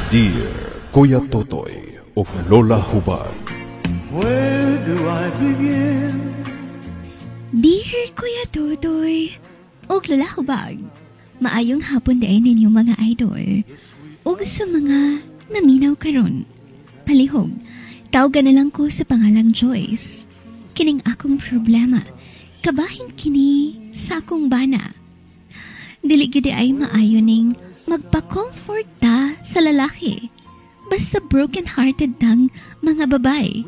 Dear Kuya Totoy ug Lola Hubag. Where do I begin? Dear Kuya Totoy, ug Lola Hubag, maayong hapon diay ninyo, mga idol. Ug sa mga naminaw karon, palihog, tawgan na lang ko sa pangalang Joyce. Kining akong problema, kabahin kini sa akong bana. Dili gyud ay maayo ning magpa-comfort ta sa lalaki. Basta broken-hearted tang mga babae.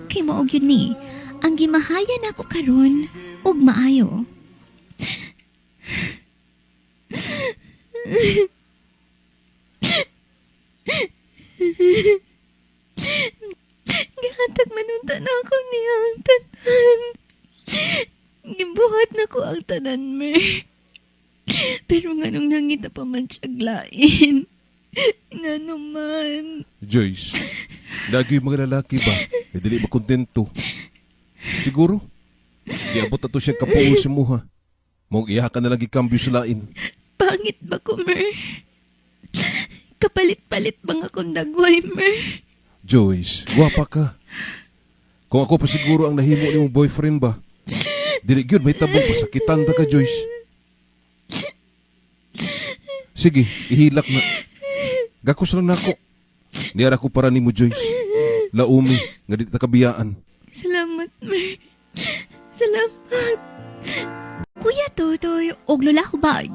Kay mao gyud ni ang gimahaya nako karon ug maayo. Gihatag manunta na ako niya ang tanan. Gibuhat na ko ang tanan, Mer. Pero nganong nangita pa man siya lain? Ngano man? Joyce, lagi yung mga lalaki ba? Eh, dili ba kontento? Siguro, giabot na to siya kapuo sa muha. Mong iya ka na lang gikambyo sa lain. Pangit ba ko, Mer? Kapalit-palit bang akong dagway, Mer? Joyce, gwapa ka. Kung ako pa siguro ang nahimo nimong boyfriend ba? Dili gyud may tabong pasakitan ta ka, Joyce. Sige, ihilak na. Gakos lang nako. Niyara ko para nimo, Joyce. Laumi, nga di ta kabiyaan. Salamat, Mer. Salamat. Kuya Totoy og Lola Hubag,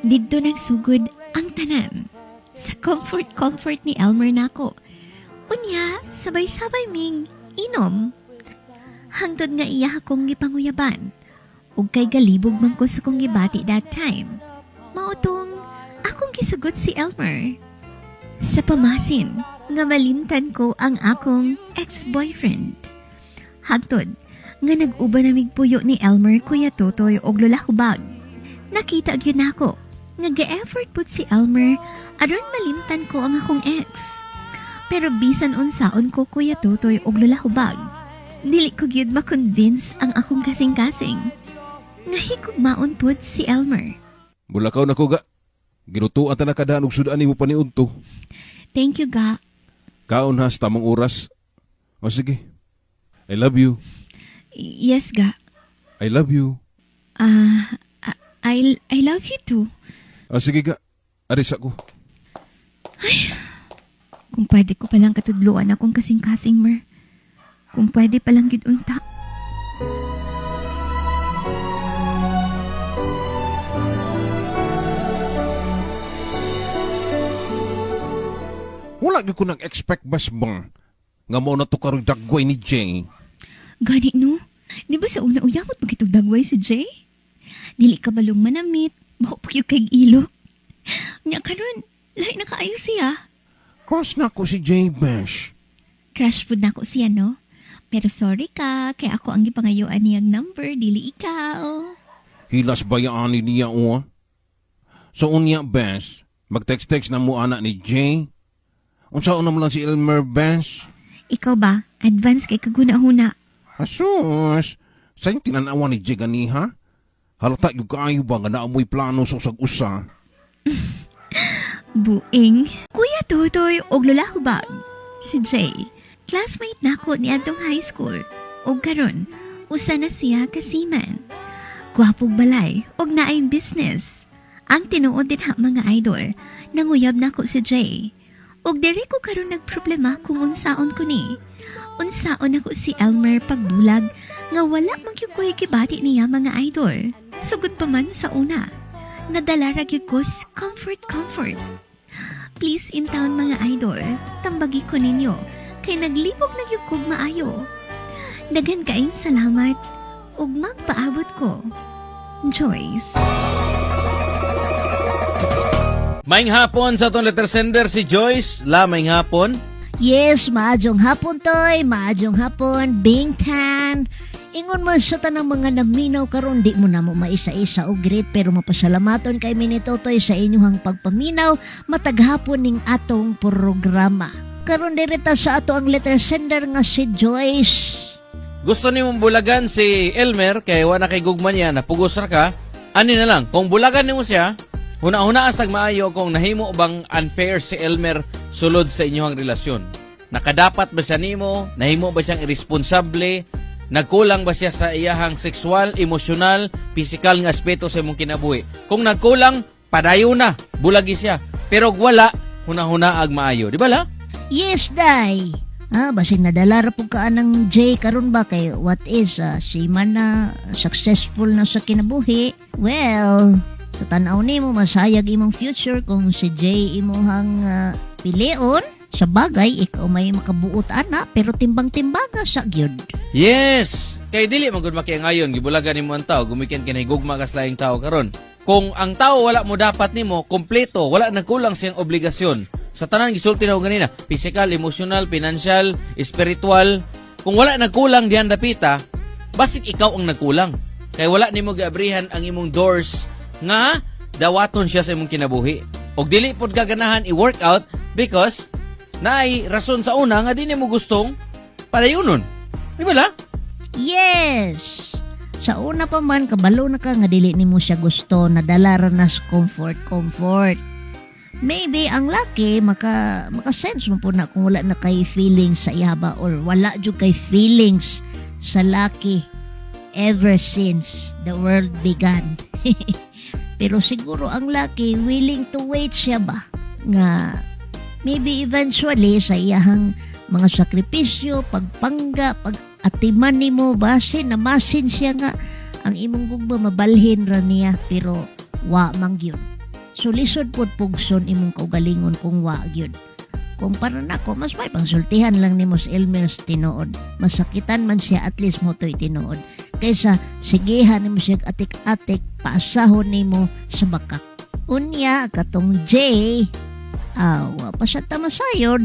didto nagsugod ang tanan. Sa comfort-comfort ni Elmer nako. Unya, sabay-sabay ming inom. Hangtod nga iya akong gipanguyaban. Ug kay galibog man ko sa kong gibati that time. Mao tong akong gisugot si Elmer. Sa pamasin, nga malimtan ko ang akong ex-boyfriend. Hagtod, nga nag-uban na migpuyo ni Elmer, Kuya Totoy og Lola Hubag. Nakita gyud nako nga ga-effort pud si Elmer aron malimtan ko ang akong ex. Pero bisan unsaon ko, Kuya Totoy og Lola Hubag, dili ko gyud ma-convince ang akong kasing-kasing nga higugmaon pud si Elmer. Mulakaw na ko, ga. Gilutuan ta na kadaan og sudan nimo paniudto. Thank you, ga. Kaon ha sa tamang oras. O sige. I love you. Yes, ga. I love you. Ah, I love you too. O sige ga. Aris ako. Kung pwede ko palang katudluan akong kasing-kasing, Mer. Kung pwede palang gid unta. Wala gyud ko nag-expect bas bang nga mao na to karoy dagway ni Jay. Gani no? Di ba sa una uyamot pagkitog dagway si Jay? Dili ka balong manamit, baho pa gyud kay ilok. Nya karon, lahi na kaayo siya. Crush na ko si Jay, Bash. Crush pud nako siya, no? Pero sorry ka, kay ako ang gipangayuan niyang number, dili ikaw. Hilas bayaan ni niya o. So unya, Bash, mag-text-text na mo ana ni Jay. Unsa na mo lang si Elmer, Bash? Ikaw ba? Advance kay kaguna-huna. Asus, sa yung tinanawa ni Jay ganiha? Halata yung kaayo ba nga naamoy plano sa usag-usa? Buing. Kuya Totoy og Lola Hubag. Si Jay, classmate nako ni atong high school. Og karon, usa na siya ka seaman. Gwapog balay og naay business. Ang tinuod din ha, mga idol, nanguyab nako si Jay. Og diri ko karon nagproblema kung unsaon ko ni. Unsaon ako si Elmer pagbulag nga wala man gyud ko'y gibati niya, mga idol. Sugod pa man sa una. Nadala ra gyud ko sa comfort comfort. Please in town, mga idol, tambagi ko ninyo kay naglibog na gyud kog maayo. Daghan kaayong salamat ug magpaabot ko. Joyce. Maing hapon sa atong letter sender si Joyce. La, maing hapon. Yes, maayong hapon, Toy, maayong hapon, Bingtan. Ingon man sa tanang mga naminaw karon, di mo na mo maisa-isa og great, pero mapasalamaton kay mi ni Totoy sa inyong pagpaminaw matag hapon ning atong programa. Karon direta sa ato ang letter sender nga si Joyce. Gusto nimo bulagan si Elmer kay wala kay gugma niya, napugos ra ka. Ani na lang, kung bulagan nimo siya, Huna-huna sag maayo kung nahimo bang unfair si Elmer sulod sa inyong relasyon. Nakadapat ba siya nimo? Nahimo ba siyang irresponsable? Nagkulang ba siya sa iyahang sexual, emosyonal, physical nga aspeto sa imong kinabuhi? Kung nagkulang, padayon na, bulagi siya. Pero kung wala, huna-huna ag maayo. Di ba la? Yes, day. Basig nadala ra pud ka anang J karon ba kay what is si man na successful na sa kinabuhi. Well, sa tan-aw nimo masayag imong future kung si J imuhang pilion. Sa bagay, ikaw may makabuot ana pero timbang-timbaga sa gyud. Yes! Kay dili man gud makiangayon, gibulagan nimo ang tao, gumikan kay higugma ka sa laing tao karon. Kung ang tao wala mo dapat nimo, kompleto, wala nagkulang siyang obligasyon. Sa tanan gisulti na ko ganina, physical, emotional, financial, spiritual, kung wala nagkulang diyan dapita, basig ikaw ang nagkulang. Kay wala nimo giabrihan ang imong doors nga dawaton siya sa imong kinabuhi. Og dili pod ka ganahan i-workout because naay rason sa una nga di nimo gustong padayunon. Di ba la? Yes. Sa una pa man kabalo na ka nga dili nimo siya gusto, nadala ra na sa comfort comfort. Maybe ang laki maka sense mo po na kung wala na kay feelings sa iya ba or wala jud kay feelings sa laki ever since the world began. Pero siguro ang laki willing to wait siya ba nga maybe eventually sa iyahang mga sakripisyo, pagpangga, pag atiman nimo basin namasin siya nga ang imong gugma mabalhin ra niya pero wa man gyud. So lisod pod pugson imong kaugalingon kung wa gyud. Kung para nako mas may pangsultihan lang nimo si Elmer sa tinuod. Masakitan man siya, at least mo to'y tinuod. Kaysa sigihan nimo siya atik-atik, paasahon nimo sa bakak. Unya katong J, awa pa sa tamasayod.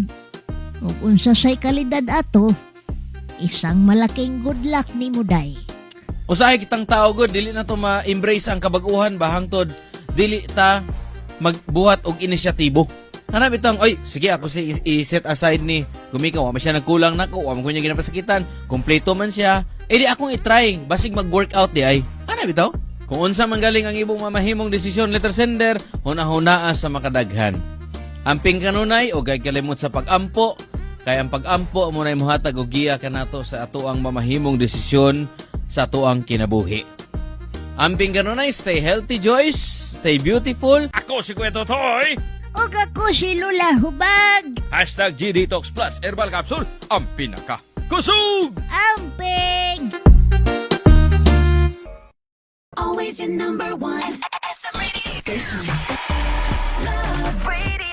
Ug unsa say kalidad ato, isang malaking good luck nimo day. Usahay kitang tao gud dili na to ma-embrace ang kabag-uhan ba hangtod dili ta magbuhat og inisyatibo. Hanap itong, oy, sige ako si i-set aside ni gumikaw, wa man siya nagkulang nako, wa man ko niya ginapasakitan, kompleto man siya. Eh di akong i-try, basig mag-workout di ay. Hanap ito? Kung unsa man galing ang imong mamahimong desisyon, letter sender, huna-hunaa sa makadaghan. Amping kanunay o gay kalimot sa pag-ampo, kay ang pag-ampo mo na muhatag og giya kanato sa atoang mamahimong desisyon sa atoang kinabuhi. Amping kanunay, stay healthy, Joyce, stay beautiful. Ako si Kuya Totoy! Ug ako si Lula Hubag. #GDetox Plus Herbal Capsule, ang pinaka kusog! Amping! Always your number one. SM Radio Station. Love Radio.